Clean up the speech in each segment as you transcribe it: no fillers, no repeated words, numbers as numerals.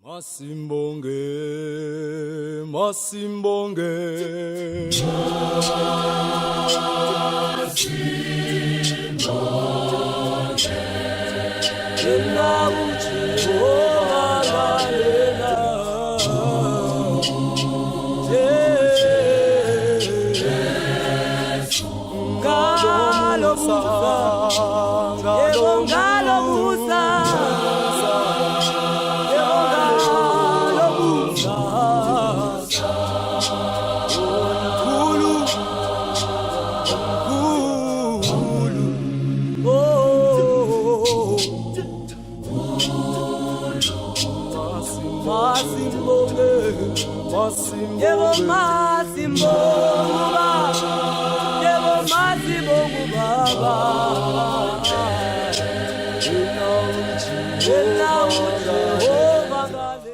Masimbonge, masimbonge. Yena uJehova yena. Ngalo musa, yebo ngalo musa. Yebo ngalo musa. Omkhulu, omkhulu. Oh. Masimbonge, yebo masimbonge baba, yebo masimbonge baba. Yena uJehova ngale.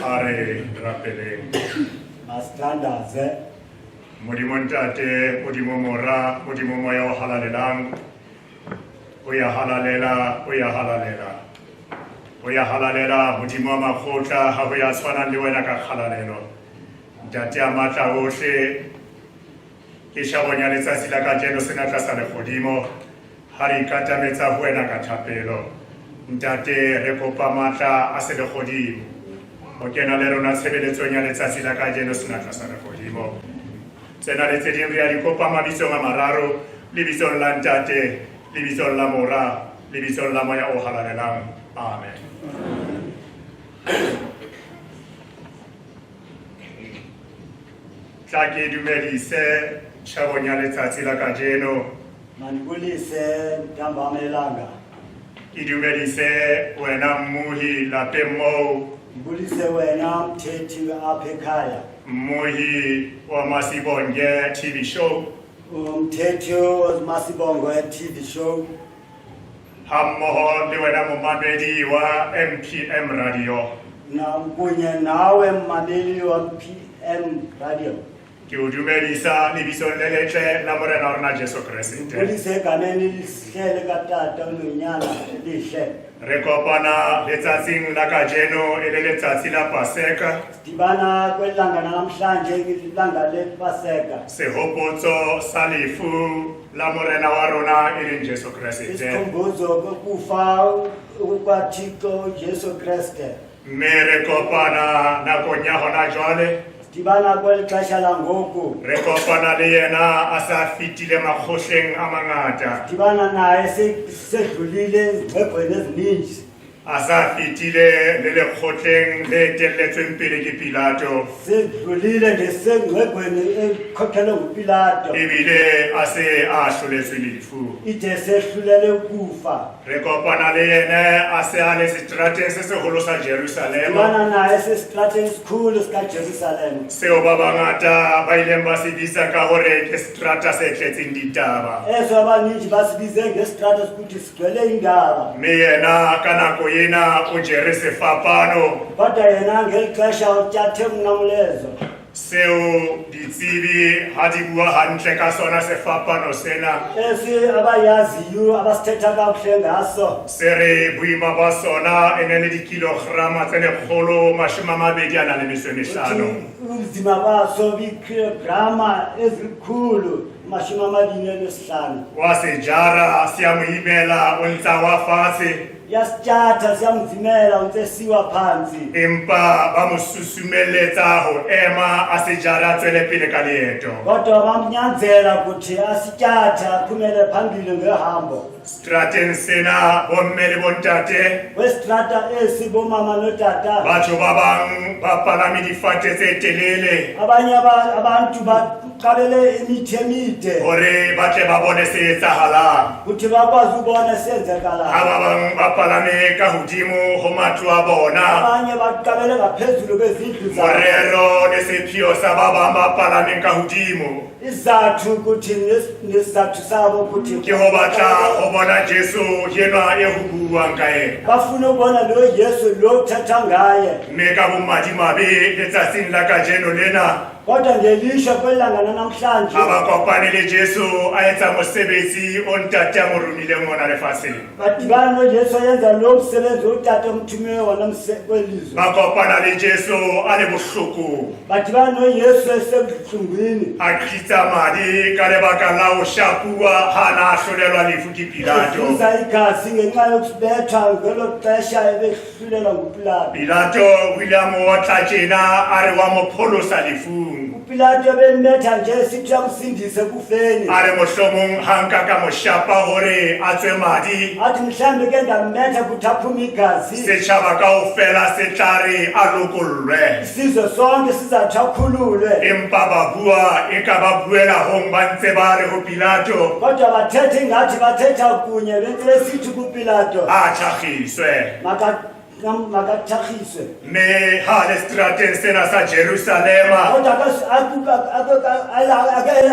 A re rapeleng. Masithandaze. Modimo Ntate, Modimo Mora, Modimo Moya o halalelang. O ya halalela, o ya halalela. O ya halalela Modimo wa makgotla, ha ho ya tshwanang le wena ka kgalalelo. Ntate a matla ohle, ke shabong ya letsatsi la kajeno senatla sa lehodimo, ha re ikatametsa ho wena ka thapelo. Ntate, re kopa matla a selehodimo ho kena le rona tshebeletsong ya letsatsi la kajeno senatla sa lehodimo. Tsena le tse ding re a di kopa mabitsong a mararo, lebitsong la Ntate, lebitsong la Mora, lebitsong la Moya o halalelang. Amen. Tla ke dumedise tjhabong ya letsatsi la kajeno. Mandibulise ntambama yelanga. Ke dumedise wena mmohi lapeng moo. Ndibulise wena mthethi apha ekhaya. Mmohi wa Masibonge TV show. Umthethi Masibonge TV show. Ha mmoho le wena momamedi wa MPM Radio. Na kunye nawe mmameli wa MPM Radio. Ke o dumedisa lebitsong le letle la Morena wa rona Jesu Kreste. Ndibulise egameni elihle likatata unonyana elihle. Re kopana letsatsing la kajeno e le letsatsi la Paseka. Sidibana kweli langa namhlanje ilanga lepaseka. Sehopotso sa lefu la Morena wa rona e leng Jesu Kreste. Isikhumbuzo kokufa kukaThixo Jesu Kreste. Mme re kopana nakong ya hona jwale. Sidibana kweli xesha langoku. Re kopana le yena a sa fetile makgohleng a mangata. Sidibana naye sedlulile ezingxegweni ezininzi. A sa fetile le lekgotleng le etelletsweng pele ke Pilato. Sedlulile nesengxegweni ekhokhelwe nguPilato. Ebile a se a ahloletswe lefu. Ide sehlulele ukufa. Re kopana le yena a se a le seterateng se seholo sa Jerusalema. Sidibana naye sesitrateni esikhulu sikaJerusalem. Seo ba bangata ba ileng ba se bitsa ka hore ke seterata se tletseng ditaba. Eso abaninzi basibize ngesitrato sikuthi sigcwele indaba. Mme yena ka nako ena o jere sefapano. Kodwa yena ngeli xesha utyathe umnqamlezo. Seo ditsebi ha di bua hantle ka sona sefapano sena. Esi abayaziyo abasithetha kakuhle ngaso. Se re boima ba sona e ne le dikilograma tse 125. Ubunzima baso biikilograma eziyi-125. Wa se jara se a mo imela o ntsa wa fatshe. Yasityatha siyamzimela untsesiwa phantsi. Empa ba mo susumelletsa ho ema a se jara a tswele pele ka leeto. Kodwa bamnyanzela ukuthi asityathe aphumele phambili ngehambo. Strateng sena bomme le bontate. Kwesitrata esi bomama notata. Batho ba bang ba palame difate tse telele. Abanye abantu baqabele imithi emide. Hore ba tle ba bone se etsahalang. Ukuthi bakwazi ubona senzekalayo. Ha ba bang ba palame ka hodimo ho matlo a bona. Abanye baqabele ngaphezulu kwezindlu zabo. Morero le sepheo sa ba bang ba palameng ka hodimo. Isizathu ukuthi nesizathu sabo ukuthi Ke ho batla ho bona Jesu enwa e ho buuwang ka yena. Bafuna ukubona lo Yesu lo kuthetha ngaye. Mme ka bomadimabe letsatsing la kajeno lena. Kodwa ngelishwa kwelanga lanamhlanje. Ha ba kopane le Jesu a etsa mosebetsi o ntate a mo romileng ona lefatsheng. Badibana noJesu eyenza lo msebenzi utata omthume wona kwelizwe. Ba kopana le Jesu a le bohlokong. Badibana noYesu esebuhlungwini. A qhitsa madi ka lebaka la ho shapuwa ha na ahlolelwa lefu ke Pilato. Efuza igazi ngenxa yokubethwa ngelo xesha ebehlulelwa nguPilato. Pilato o ile a mo otla tjena a re wa mo pholosa lefung. UPilato ebembetha nje esithi uyamsindisa ekufeni. A re mohlomong ha nka ka mo shapa hore a tswe madi. Athi mhlawumbi ke ndambetha kuthi aphume igazi. Setjhaba kaofela se tla re a lokollwe. Isizwe sonke sizathi akhululwe. Empa ba bua eka ba buela hong ba ntse ba re ho Pilato. Kodwa bathetha ingathi bathetha kunye bentse besithi kuPilato. A thakgiswe. Makathakgiswe. Mme ha le seterateng sena sa Jerusalema. Kodwa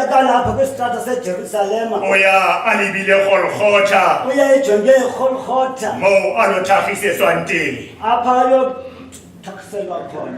akalapha kwisitrata seJerusalema. O ya a lebile Golgotha. Uya ejonge eGolgotha. Moo a lo thakgisetswang teng. Apha ayothakiselwa khona.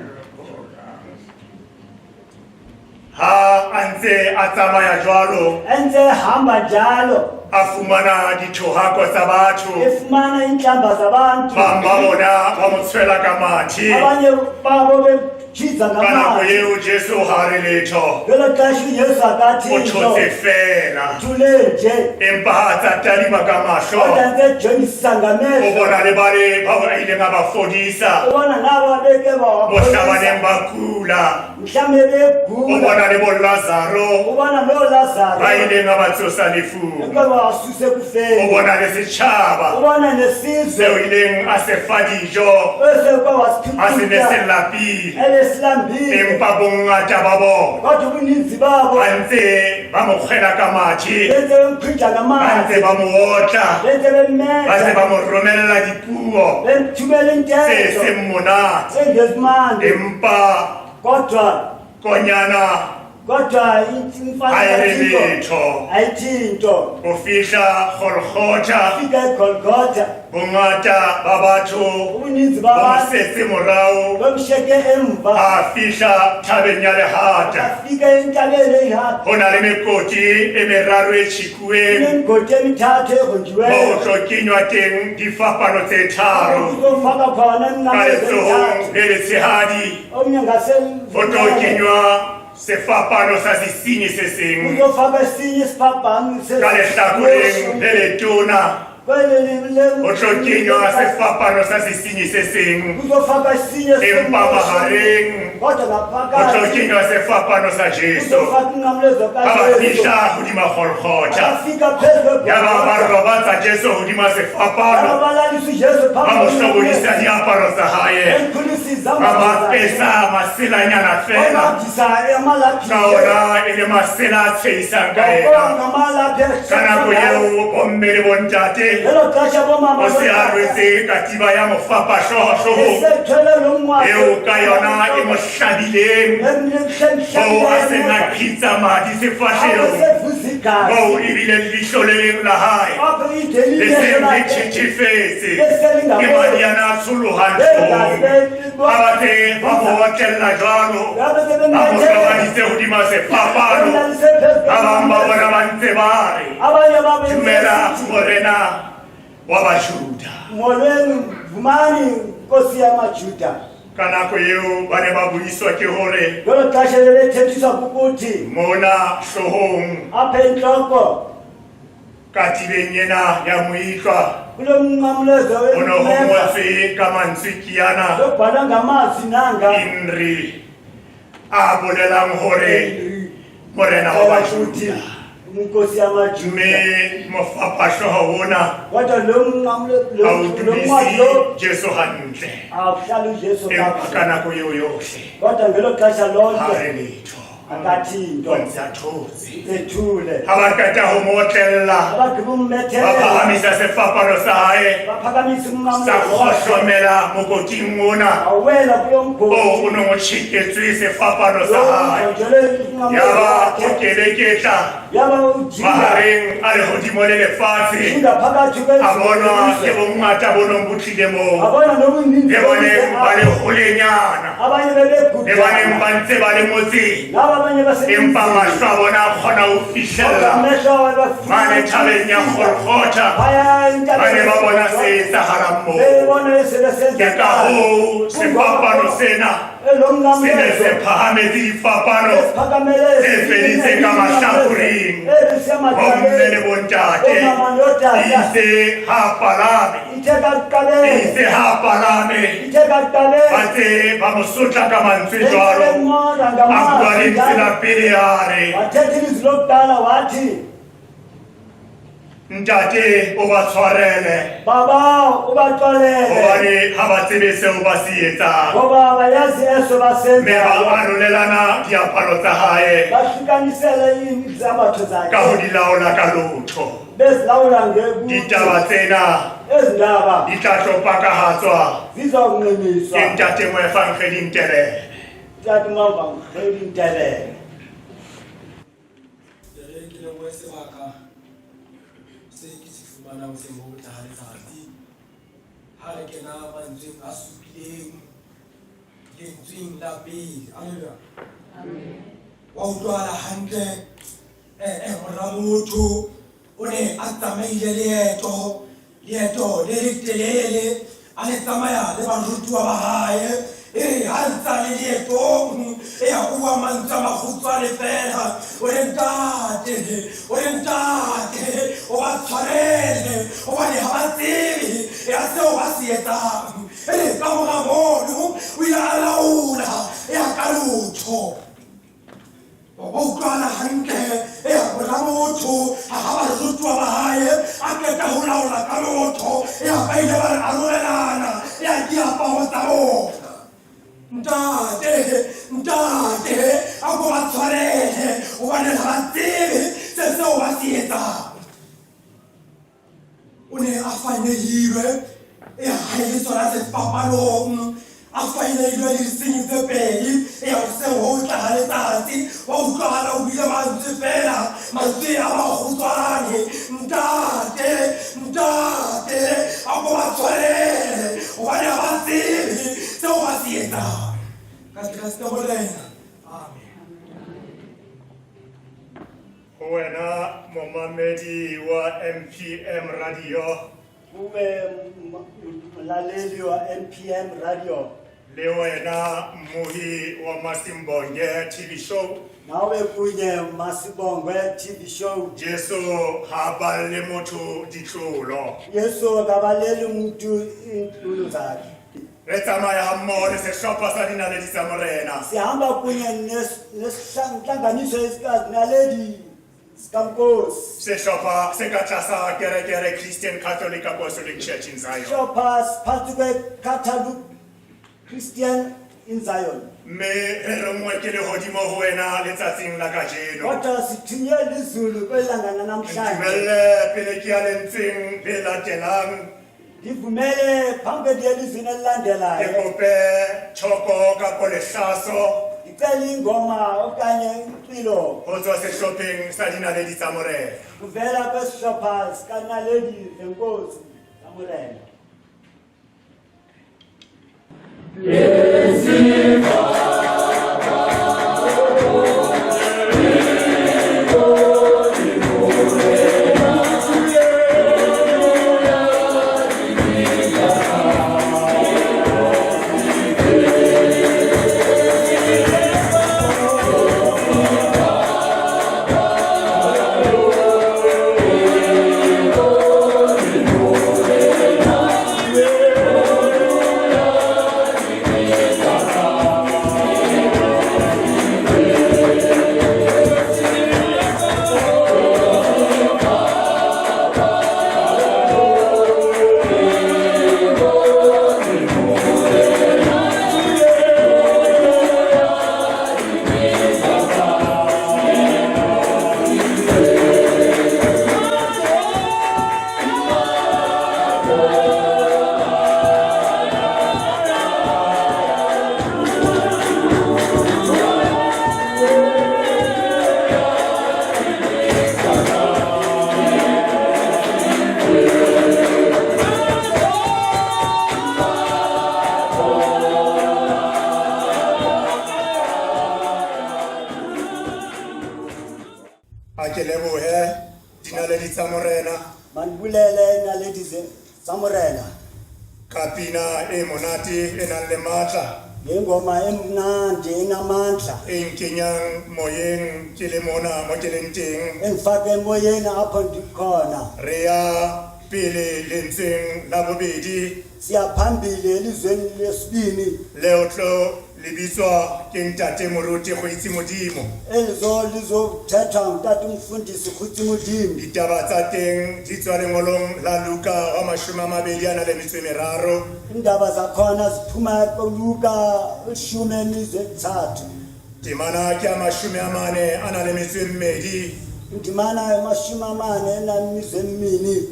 Ha a ntse a tsamaya jwalo. Entse ehamba njalo. A fumana dithohako tsa batho. Efumana iintlamba zabantu. Bang ba bona ba mo tshwela ka mathe. Abanye babo bemjiza Ka nako ngamathe. eo Jesu ha re letho. Ngelo xesha uYesu akathi O nto. thotse feela. Thule nje. Empa ha a tsa tadima ka mahlo. Kodwa ntse ejongisisa ngamehlo. O bona le bale bao a ileng a ba fodisa. Ubona nabo abeke Mohla ba neng ba kula. Mhlawumbe begula. O bona le bo Lazaro. Ubona noLazaro. Ba ileng a ba tsosa lefung. Eke wasuse ekufeni. O bona le setjhaba. Ubona nesizwe. Seo ileng a se fa dijo. Eseke wasiphipha. A se ne se lapile. Ebesilambile. Empa bongata ba bona. Kodwa ubuninzi babo. Ba ntse ba mo kgwela ka mathe. Bentse bemqhinja ngamathe. Ba ntse ba mo otla. Bentse bemmeta. Ba ntse ba mo romella dipuo. Bemthumela intetho. Tse seng monate. Tse Empa Kodwa konyana kodwa ha e re letho. Ayithi into. Ho fihla Golgotha. Fika eGolgotha. Bongata ba batho Ubuninzi bo mo babantu setse morao. bamsheke emva. A fihla thabeng ya lehata. Afika entabeni eyihata. Ho na le mekoti e meraro e tjhekuweng. Kunemigodi emithathu egrunjiweyo. Moo ho tlo kenywa teng difapano tse tharo. Kuzofakwa khona Ka iminqamlezo letsohong emithathu. le letshehadi. Omnye ngase Ho tlo kenywa sefapano sa sesenyi se seng. Kuzofakwa esinye isiphambano Ka lehlakoreng le letona. Ho tlo kenywa sefapano sa sesenyi se seng. Kuzofakwa esinye Empa mahareng Kodwa ho tlo ngaphakathi kenywa sefapano sa Jesu. kuzofakwa inqamlezo Ha ba kaJesu. fihla hodima Golgotha. Bafika phezu Yaba ba kweGolgotha. robatsa Jesu hodima sefapano. Yaba balalisa uJesu Ba phambi mo hlobodisa komnqamlezo. diaparo tsa hae. Bemkhulisa Ba izambatho mo zakhe. apesa maselanyana feela. Bamabhisa amalaphi Ka ona e le masela a tshehisang ka Ngoba ena. ngamalaphi Ka nako eo bomme le bontate Ngelo xesha bomama o se a rwetse katiba ya mofapahlooho hloohong esethwele lo mngwazi eo ka yona e mo hlabileng Emhlabile hoo a seng a qhitsa madi sefahlehong. igazi. Moo ebile leihlo le leng la hae Apho le idelile seng le tjhetjhefetse Le ke madi ana a tsholohang Legazi hloohong. Ha ba tse ba mo otlella jwalo, ba mo robaditse hodima sefapano. Ba bang ba bona ba ntse ba re, Abanye babe Dumela Morena wa Bajuda. Molweni, vumani Nkosi yamaJuda. Ka nako eo ba ne ba buiswa ke hore Ngelo xesha bebethethiswa kukuthi mona hloohong apha entloko katibeng ena ya moitlwa kulo mnqamlezo ho ne ho wemeva ngotswe ka mantswe ke ana lobhalwa ngamazwi nanga Inri a bolelang hore Morena wa ukuthi Bajuda. Nkosi yamaJuda. Mme mofapahlooho ona Kodwa lo mnqamle ha o lo ncwadi dumedise lo Jesu hantle. awuhlali uJesu Empa kakuhle. ka nako eo yohle Kodwa ngelo xesha ha lonke re letho. akathi nto. O ntse a thotse. Ethule. Ha ba qeta ho mo otlella, Abagqiba ba umbethela phahamisa sefapano sa hae baphakamisa sa umnqamlezo kgohlomela mokoting ona awela kulo oo mgodi o neng o tjheketswe sefapano sa hae. gonjelwe umnqamlezo Yaba o wakhe. keleketla Yaba ujinga mahareng a lehodimo le lefatshe, jinga phakathi a bonwa ke kwezulu bongata bo nong bo tlile moo, abona nobuninzi le boneng ba le holenyana, abanye le baneng bebegudana ba ntse ba le motseng, laba abanye empa mahlo a bona a kgona ho fihlella amehlo mane thabeng ya Golgotha. phaya Ba ne ba bona se etsahalang moo. bebona Ke ka hoo sefapano sena se ne se phahametse difapano tse feditse ka mahlakoreng. Bomme le bontate, itse ha palame, itse ha palame, ba ntse ba mo sotla ka mantswe jwalo. A bua lentswe la pele a re, Wathetha ilizwi lokuqala wathi, Ntate, o ba tshwarele, Baba, ubaxolele, hobane ha ba tsebe seo ba se etsang. Ngoba abayazi eso Mme ba basenzayo. arolelana diaparo tsa hae Bahlukanisele izambatho ka ho zakhe di laola ka lotho. bezilawula ngekuthi. Ditaba tsena Ezi ndaba di tla tlo pakahatswa zizawunqiniswa ke ntate Moefangedi Ntelele. Tata Mavangeli Ntelele. E re ke lebohe sebaka se ke se fumanang hoseng ho tla ha letsatsi ha re kena mantsweng a supileng lentsweng la pele. Alleluia. Wa utlwahala hantle mora motho o ne a tsamaile leeto, leeto le letelele a le tsamaya le barutuwa ba hae. E re ha ntsa le leetong e ya bua mantswe a makgutshwane fela, o re ntate, o re ntate, o ba tshwarele hobane ha ba tsebe ya seo ba se etsang. E re ka mora mono o ile a laola ya ka lotho. Wa utlwahala hantle e mora motho ha barutuwa ba hae a qeta ho laola ka lotho ya ba ile ba re arolelana ya diaparo tsa bona. Ntate, ntate, a ko ba tshwarele hobane ha ba tsebe se seo ba se etsang. O ne a fanehilwe e ha e le sona sefapanong, a fanehilwe le disenyi tse pedi e ya hoseng ho tla ha letsatsi. Wa utlwahala o buile mantswe fela, mantswe a makgutshwane, ntate, ntate, a ko ba tshwarele hobane ha ba tsebe seo ba se etsang. Ka Kreste Morena, amen. Ho wena momamedi wa MPM Radio, Kube mlaleli wa MPM Radio, le wena mmohi wa Masimbonge TV show, nawe kunye Masibongwe TV show, Jesu ha balle motho ditlolo. Yesu akabaleli umuntu iintlulu zakhe. Re tsamaya hammoho le sehlopha sa dinaledi tsa Morena. Sihamba kunye nehlanganiso esikazinaledi sikaNkosi. Sehlopha se ka tlasa Kerekere Christian Catholic Apostolic Church in Zion. Hlopha siphantsi kwe-Catholic Christian in Zion. Mme re rongwe ke lehodimo ho wena letsatsing la kajeno. Kodwa sithunywe lizulu kwelanga namhlanje. Ntumelle pele ke ya lentsweng le latelang, Ndivumele phambi kwethu elizwini ke elilandelayo. kope tjhoko kapo lehlaso. Ndicela ingoma okanye iculo ho tswa sehlopheng sa dinaledi tsa Morena. Kuvela kwesihlopha sikaNaledi zeNkosi kaMorena. A ke lebohe dinaledi tsa Morena Mandibulele Naledi tsa Morena ka pina e monate e nang le matla ngengoma emnandi enamandla e nkenyang moyeng ke le mona mo ke leng teng. Engifake emoyeni apho ndikhona. Re ya pele lentsweng la bobedi Siya phambili elizweni lesibini leo tlo le bitswa ke ntate Moruti Goitse Modimo. Elizo lizothethwa ngutata umfundisi Khutsi Modimo. Ditaba tsa teng di tswa lengolong la Luka wa 23. Indaba zakhona ziphuma kuLuka 13. Temana ke ya 42 Indimana ya 42.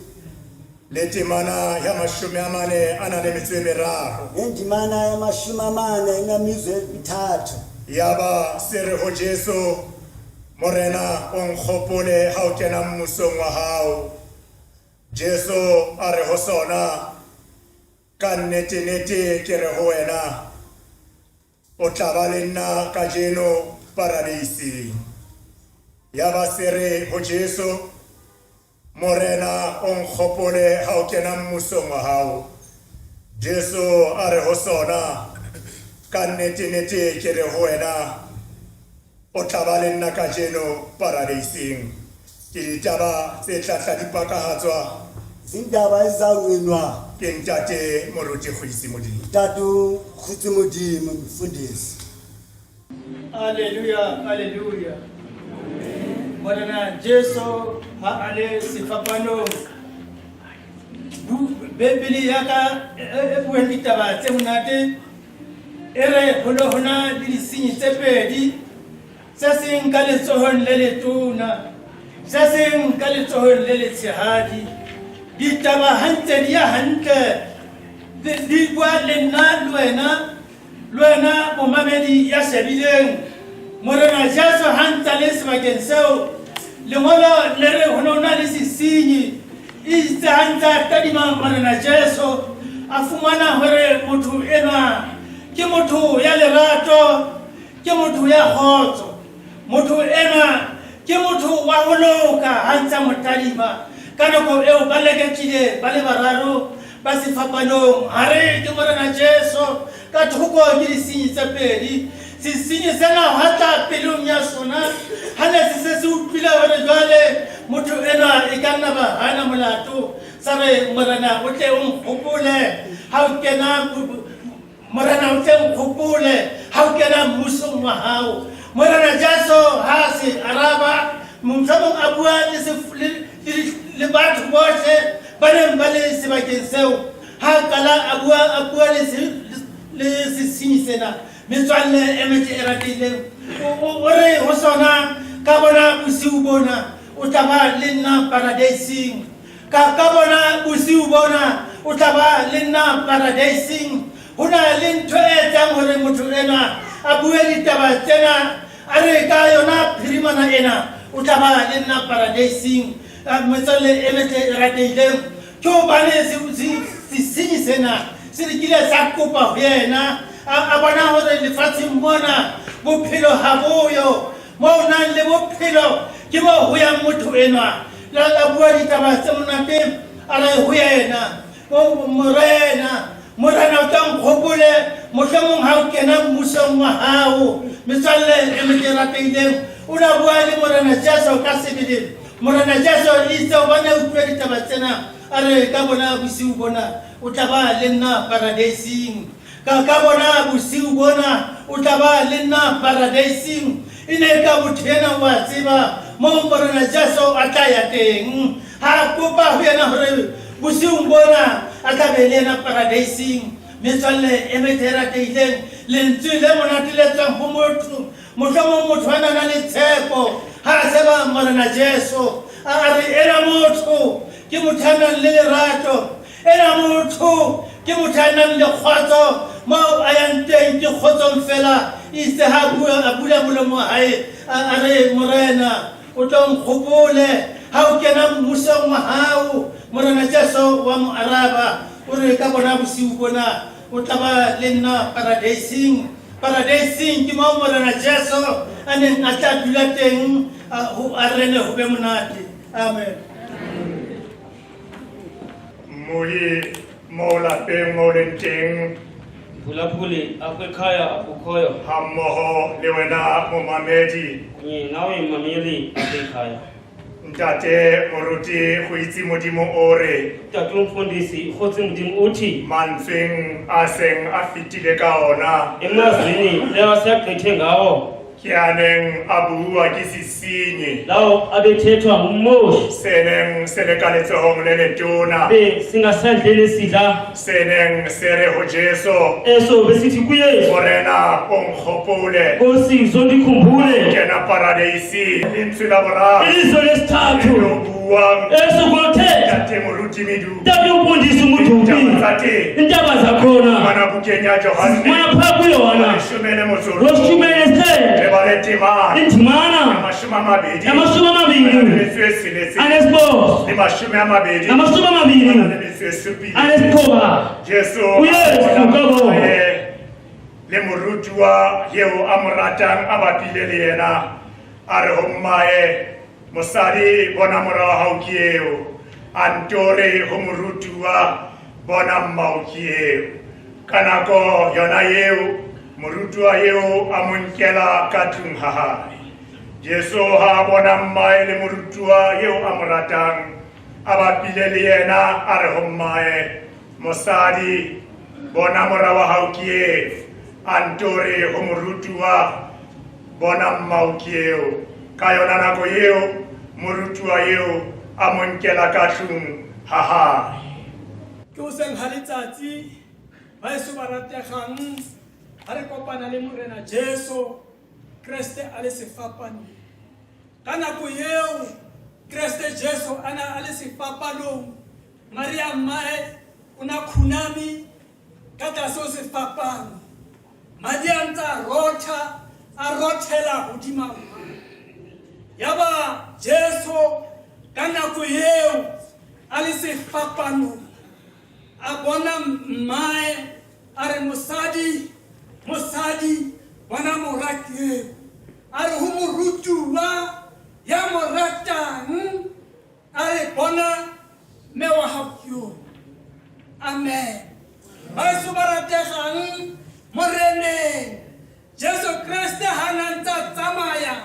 Le temana ya 43. Indimana ya 43. Yaba se re ho Jesu, Morena o nkgopole ha o kena mmusong wa hao. Jesu a re ho sona, ka nnete-nnete ke re ho wena, o tla ba le nna kajeno paradeiseng. Yaba se re ho Jesu, Morena o nkgopole ha o kena mmusong wa hao. Jesu a re ho sona, ka nnete-nnete ke re ho wena, o tla ba le nna kajeno paradeiseng. Ke ditaba tse tla tla di pakahatswa Izindaba ezizawinwa ke ntate Moruti Goitse Modimo. Tata Khutsi Modimo mfundisi. Haleluya, haleluya. Morena Jesu ha a le sefapanong. Bibele ya ka e buang ditaba tse monate e re ho ne ho na le disenyi tse pedi, se seng ka letsohong le letona, se seng ka letsohong le letshehadi. Ditaba ha ntse di ya hantle, di bua le nna le wena, le wena momamedi ya shebileng. Morena Jesu ha ntse a le sebakeng seo, lengolo le re ho ne ho na le sesenyi. Itse ha ntse a tadima Morena Jesu, a fumana hore motho enwa ke motho ya lerato, ke motho ya kgotso. Motho enwa ke motho wa ho loka ha ntse a mo tadima. Ka nako eo ba leketlile ba le bararo ba sefapanong. Ha re ke Morena Jesu ka thoko ke disenyi tse pedi. Sesenyi sena ha tla pelong ya sona, ha ne se se se utlwile hore jwale motho enwa e ka nna ba hana molato. Sa re Morena o tle o nkgopole ha o kena, Morena o tle o nkgopole ha o kena mmusong wa hao. Morena Jesu ha se araba, mohlomong a bua le batho bohle ba neng ba le sebakeng seo. Ha qala a bua, a bua le sesenyi sena, metswalle e metle e ratehileng, o re ho sona, ka bona bosiu bona o tla ba le nna paradeiseng. Ka bona bosiu bona o tla ba le nna paradeiseng. Ho na le ntho e etsang hore motho enwa a bue ditaba tsena a re ka yona phirimana ena o tla ba le nna paradeising. Metswalle e metle e ratehileng, ke hobane sesenyi sena se lekile sa kopa ho yena a bona hore lefatsheng mona bophelo ha boyo mo o nang le bophelo ke mo ho yang motho enwa la bua ditaba tse monate a re ho yena Morena, Morena o tla nkgopole mohlomong ha o kena mmusong wa hao. Metswalle e metle e ratehileng, o ne a bua le Morena Jesu ka sebele. Morena Jesu itse hobane a utlwe ditaba tsena, a re ka bona bosiu bona o tla ba le nna paradeising. Ka ka bona bosiu bona o tla ba le nna paradeising. E ne e ka motho ena o a tseba moo Morena Jesu a tla ya teng. Ha a kopa ho yena hore bosiung bona a tla be le yena paradeising. Metswalle e metle e ratehileng, lentswe le monate le tswang ho motho, mohlomong motho a na le tshepo ha a sheba Morena Jesu, a re ena motho ke motho a nang le lerato, ena motho ke motho a nang le kgotso, moo a yang teng ke kgotsong fela. Itse ha a bula molomo wa hae a re Morena o tlo nkgopole ha o kena mmusong wa hao. Morena Jesu wa mo araba o re ka bona bosiu bona o tla ba le nna paradeising. Paradeising ke moo Morena Jesu a neng a tla dula teng ho a rene ho be monate. Amen. Mmohi mo lapeng mo leng teng Mphulaphuli apho ekhaya apho ukhoyo hammoho le wena momamedi kunye nawe mmameli apho ekhaya. Ntate moruti go itse Modimo o re Ntate umfundisi Kgotsi Modimo uthi mantsweng a seng a fetile ka ona emazwini lewa siyagqithe ngawo ke a neng a bua ke sesenyi lawo abethethwa ngummoshi se neng se le ka letsohong le letona be singasandleni esidla se neng se re ho Jesu eso besithi kuYesu Morena o nkgopole Nkosi uzondikhumbule kena paradeising. Lentswe la boraro ilizwe lesithathu lo buang eso kulothetha Ntate moruti Medu Ntate umfundisi taba umudubi tsa teng intaba zakhona mana bukeng ya Johanne mana phaa kuYohana leshome le motso lweshumi re elinesixhenxe bale temana indimana mashome a mabedi yamashumi a na le amabini metso e tsheletseng anesibhozo le mashome a mabedi namashumi a na le amabini metso e supileng anesithoba Jesu uYesu a bona kabo. mmae le morutuwa eo a mo ratang a bapile le yena a re ho mmae mosadi bona mora wa hao ke eo a nto re ho morutuwa bona mmao ke eo ka nako yona eo morutuwa eo a mo nkela ka tlung ha hae Jesu ha a bona mmae le morutuwa eo a mo ratang a bapile le yena a re ho mmae mosadi bona mora wa hao ke eo a nto re ho morutuwa bona mmao ke eo ka yona nako eo morutuwa eo a mo nkela ka tlung ha hae. Ke hoseng ha letsatsi ba eso ba rategang ha re kopana le Morena Jesu Kreste a le sefapanong. Ka nako eo Kreste Jesu a na a le sefapanong, Maria mmae o na khuname ka tlase ho sefapano. Madi a ntse a rotha, a rothela hodima mmae. Yaba Jesu ka nako eo a le sefapanong a bona mmae a re mosadi, mosadi, bona mora ke eo. A re ho morutuwa ya mo ratang a re bona mme wa hao ke yo. Amen. Baeso ba rategang Moreneng Jesu Kreste ha na ntse a tsamaya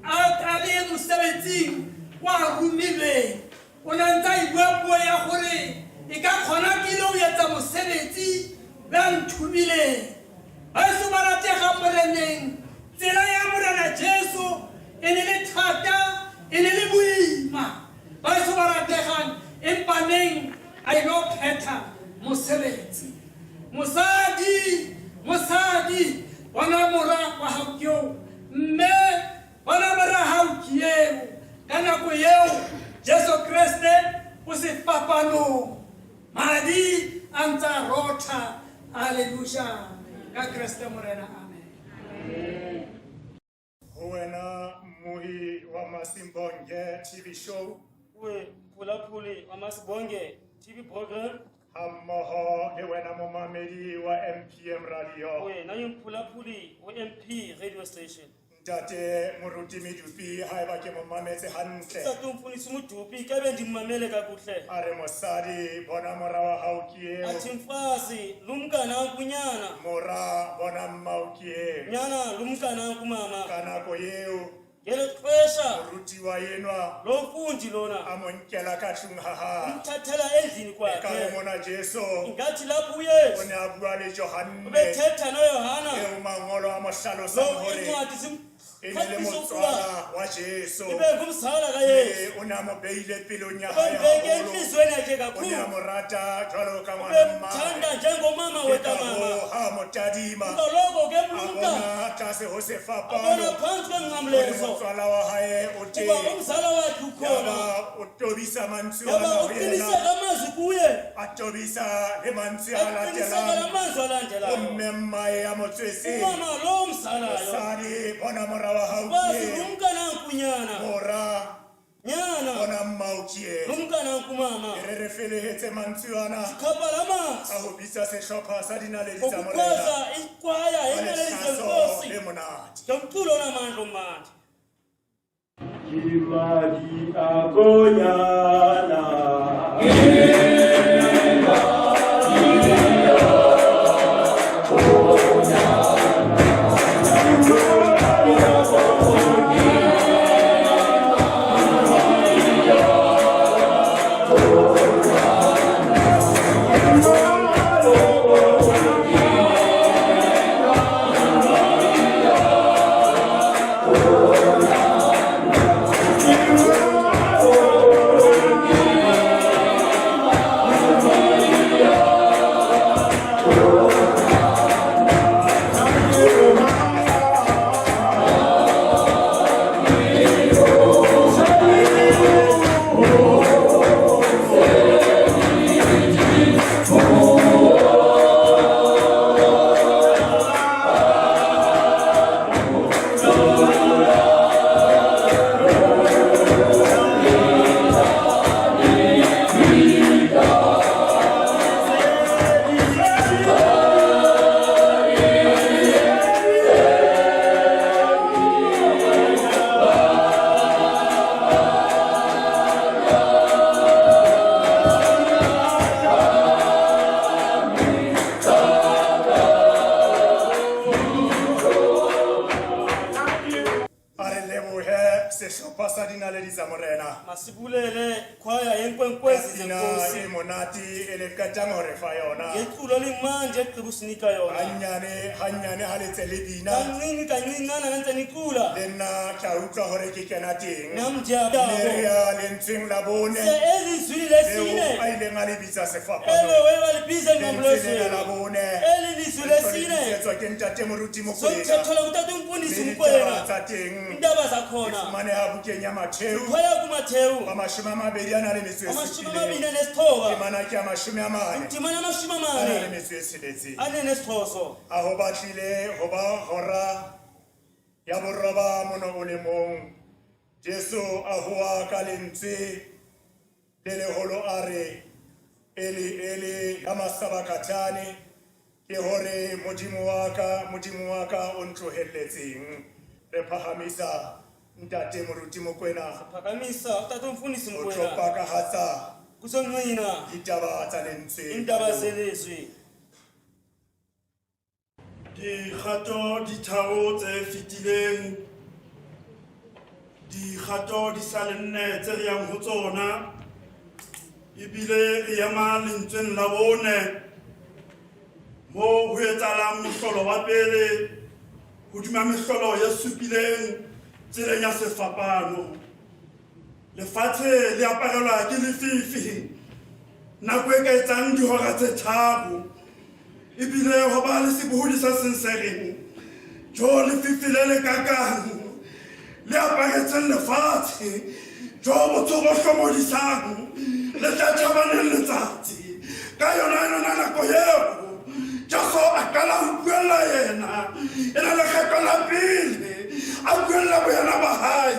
a le mosebetsing wa romilweng o na ntse a e bua puo ya gore e ka kgona ke ile o etsa mosebetsi ba nthomileng. Baeso ba rategang Moreneng, tsela ya Morena Jesu e ne le thata, e ne le boima. Baeso ba rategang, empa neng a ilo phetha mosebetsi. Mosadi, mosadi, bona mora wa hao ke eo, mme bona mora hao ke eo. Ka nako eo Jesu Kreste o sefapanong, madi a ntse a rotha. Haleluya, ka Kreste Morena, amen. Mmohi wa Masimbonge TV show. Uwe mphulaphuli wa Masibonge TV program. Hammoho le wena momamedi wa MPM Radio. Uwe na mphulaphuli wa MP radio station. Ntate Moruti Medupi haeba ke mo mametse hantle. Ntate Mfundisi Modupi ka be ndimamele kakuhle. A re mosadi bona mora wa hao ke eo. Athi mfazi lumka nanku nyana. Mora bona mmao ke eo. Nyana lumka nanku mama. Ka nako eo Ngelo xesha morutiwa enwa lo mfundi lona a mo nkela ka tlung ha hae. umthathela endlini Ekare kwakhe. mona Jesu Ngathi lapho o uYesu ne a bua le Johanne ubethetha noYohana eo mangolo a mo hlalosang lo hore incwadi e ne le simqaqisa ukuba motswala wa Jesu. ibe ngumzala kaYesu. Mme o ne a mo beile pelong ya hae Ubembeke haholo. entliziyweni yakhe O ne a kakhulu. mo rata jwalo ka ngwana Ubemthanda mmae. njengomama Ke ka wetamama. hoo ha a mo tadima Kaloku ke a mlumka bona tlase ho abona sefapano phantsi hore kwengqamlezo motswala wa hae o uba teng. umzala wakhe ukhona. Yaba o tobisa mantswe Yaba ana ho yena. uqiniseka amazwi kuye. A tobisa le mantswe a Aqiniseka la latelang. mazwi alandelayo. Homme mmae ya mo tswetseng. Umama lo mzalayo. Mosadi bona mora wa hao ke Mfazi eo. lumka nanku nyana. Mora Nyana bona mmao ke eo. lumka nanku mama. E re re felehetse mantswe ana Sikhapha la mazwi. ka ho bitsa sehlopha sa dinaledi tsa Morena Ngokukhwaza ikwaya ka inaleli lehlaso zenkosi le monate. ngomculo onamandla omandi. Ke madi a konyana. A re lebohe sehlopha sa dinaledi tsa Morena. Masibulele ikwaya yenkwenkwezi Pina zenkosi e monate e le qetang ho re fa yona. ngeculo elimandi egqiba usinika yona. Hanyane hanyane ha le tse le bina. Kancinci kancinana ngentse nicula. Le nna ke a utlwa hore ke kena teng. Nam Le re ndiyabo. ya lentsweng la bone Se elizwini leo lesine a ileng a le bitsa sefapano. elo webalibiza Lentswe lena la engqamlezweni. bone Eli lizwi le tlo le lesine bitsetswa ke ntate Moruti Mokoena. sokuthethela kutata umfundisi Mme ditaba Mokoena. tsa teng Iindaba di zakhona fumaneha bukeng ya Matheu phaya kuMathewu wa 29 a na le metso e amashumi supileng. amabini anesithoba Temana ke ya 40 ndimana amashumi a na le amane metso e tsheletseng. ane nesixhoso. A ho batlile ho ba hora ya boroba mono o le mong. Jesu a hoa ka lentswe le leholo a re, Eli, Eli, lama sabakthani, ke hore Modimo wa ka, Modimo wa ka o ntlohelletseng. Re phahamisa ntate Moruti Mokoena Phakamisa utata umfundisi ho tlo Mokoena pakahatsa kuzoncina ditaba tsa lentswe. iindaba zelizwi. Dikgato di tharo tse fetileng, dikgato di sa le nne tse re yang ho tsona, ebile re ema lentsweng la bone moo ho etsahalang mohlolo wa pele hodima mehlolo e supileng tseleng ya sefapano. Lefatshe le aparelwa ke lefifi nako e ka etsang dihora tse tharo, ebile ho ba le sebohodi sa seng se reng jo lefifi le le kakang le aparetseng lefatshe jo botsho bo hlomodisang le tla tjhabaneng letsatsi. Ka yona yona nako eo Jesu a qala ho buella yena e le lekgetlo la pele A buella boyena ba hae.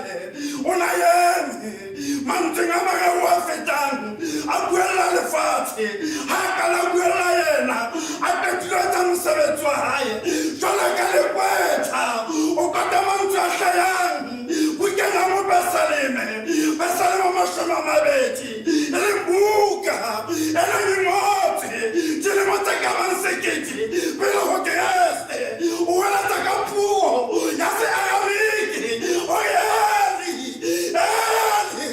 O na eme mantsweng a mararo a fetang, a buella lefatshe. Ha a qala a buella yena, a qetile ho etsa mosebetsi wa hae. Jwalo ka lekwetha, o kota mantswe a hlahang bukeng ya Mopesaleme, Pesaleme 20, e leng buka e neng e ngotswe dilemo tse ka bang 1000 pele ho Kreste. O hweletsa ka puo ya Searamiki, o re, Eli, Eli,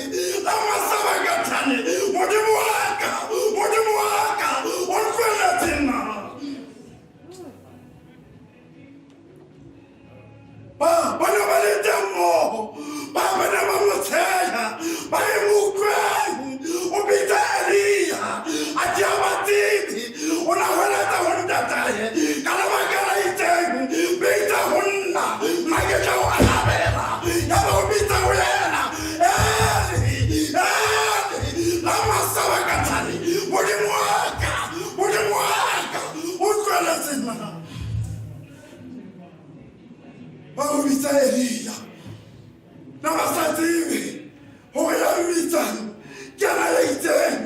lama sabakathani, Modimo wa ka, Modimo wa ka, o ntlohelletseng na? Ba ba ne ba le teng moo, ba ba ne ba mo tsheha, ba re, Mo utlweng, o bitsa Elia. A ke a ba tsebe, o na hweletsa ho ntatae ka lebaka la itseng, bitsa ho nna, nna ke tla o arabela. Yaba o bitsa ho yena, Eli, Eli, lama sabakathani, Modimo wa ka, Modimo wa ka, o ntlohelletseng na? Ba mo bitsa Elia. Na ba sa tsebe hore ya mmitsang ke yena ya itseng,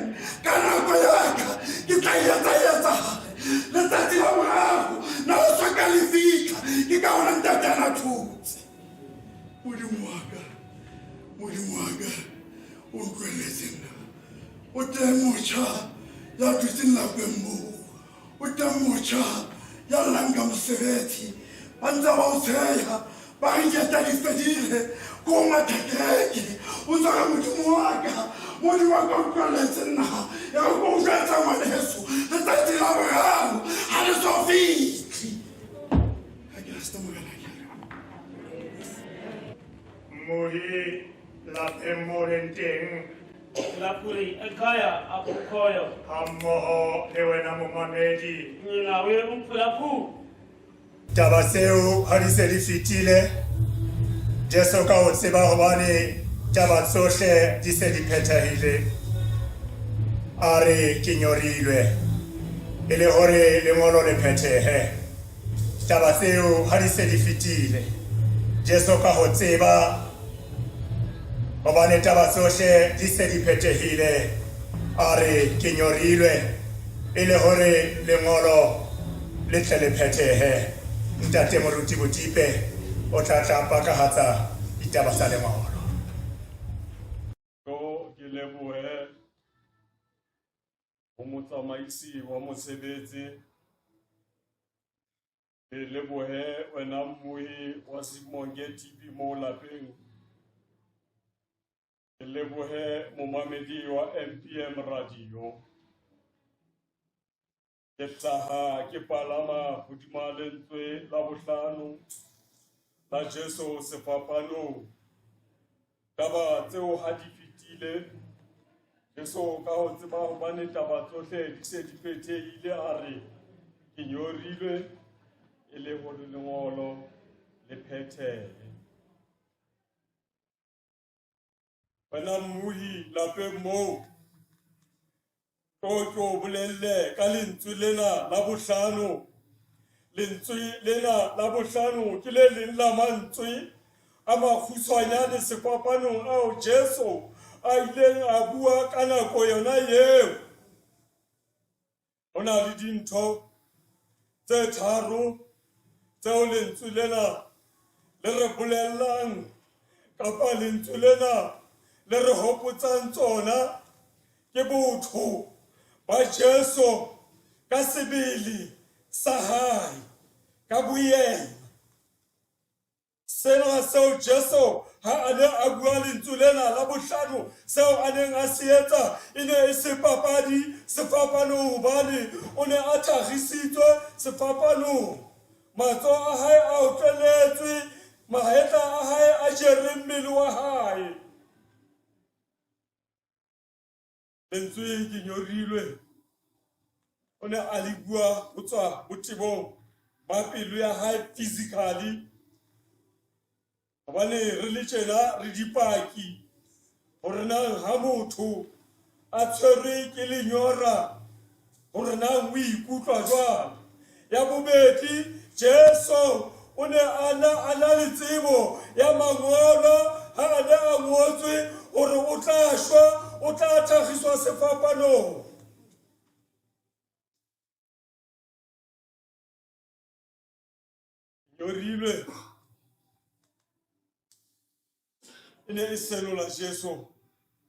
ka nako ya ka ke tla etsa etsahale. Letsatsi la boraro na le soka le fihla, ke ka hona ntate a na thotse. Modimo wa ka, Modimo wa ka, o ntlohelletseng na? O teng motjha ya dutseng lapeng moo. O teng motjha ya llang ka mosebetsi, ba ntse ba o tsheha, ba re dieta di fedile, ko o matha kereke, o ntse re Modimo wa ka, Modimo wa ka o ntlohelletse nna. E re ko o jwetsa ngwaneso, letsatsi la boraro ha le so fihle. Ka Kreste Morena ke re. Mmohi lapeng mo leng teng. Lapuri ekhaya apho ukhoyo. Hammoho le wena momamedi. Kunye nawe umphulaphuli. Taba tseo ha di se di fetile, Jesu ka ho tseba hobane taba tsohle di se di phethahile, a re, Ke nyorilwe, e le hore lengolo le phethehe. Taba tseo ha di se di fetile, Jesu ka ho tseba hobane taba tsohle di se di phethehile, a re, Ke nyorilwe, e le hore lengolo le tle le phethehe. Ntate Moruti Botipe o tla tla pakahatsa ditaba tsa lengolo. Tlo ke lebohe ho motsamaisi wa mosebetsi. Ke lebohe wena mmohi wa Simonge TV mo lapeng. Ke lebohe momamedi wa MPM Radio. Ke hlaha ke palama hodima lentswe la bohlano la Jesu sefapanong. Taba tseo ha di fetile, Jesu ka ho tseba hobane taba tsohle di se di phethehile, a re, Ke nyorilwe, e le hore lengolo le phethehe. Wena mmohi lapeng moo, tlo ke o bolelle ka lentswe lena la bohlano. Lentswe lena la bohlano ke le leng la mantswe a makgutshwanyane sefapanong ao Jesu a ileng a bua ka nako yona eo. Ho na le dintho tse tharo tseo lentswe lena le re bolellang kapa lentswe lena le re hopotsang tsona ke botho ba Jesu ka sebele sa hae ka boyena. Sena seo Jesu ha a ne a bua lentswe lena la bohlano, seo a neng a se etsa e ne e se papadi sefapanong, hobane o ne a thagisitswe sefapanong. Matsoho a hae a otleletswe, mahetla a hae a jere mmele wa hae. Lentswe ke nyorilwe o ne a le bua ho tswa botebong ba pelo ya hae physically, hobane re le tjena re dipaki hore nang ha motho a tshwerwe ke lenyora hore nang o ikutlwa jwang. Ya bobedi, Jesu o ne a na a na le tsebo ya mangolo ha a ne a ngotswe hore o tla shwa, o tla thakgiswa sefapanong. Nyorilwe e ne e senola Jesu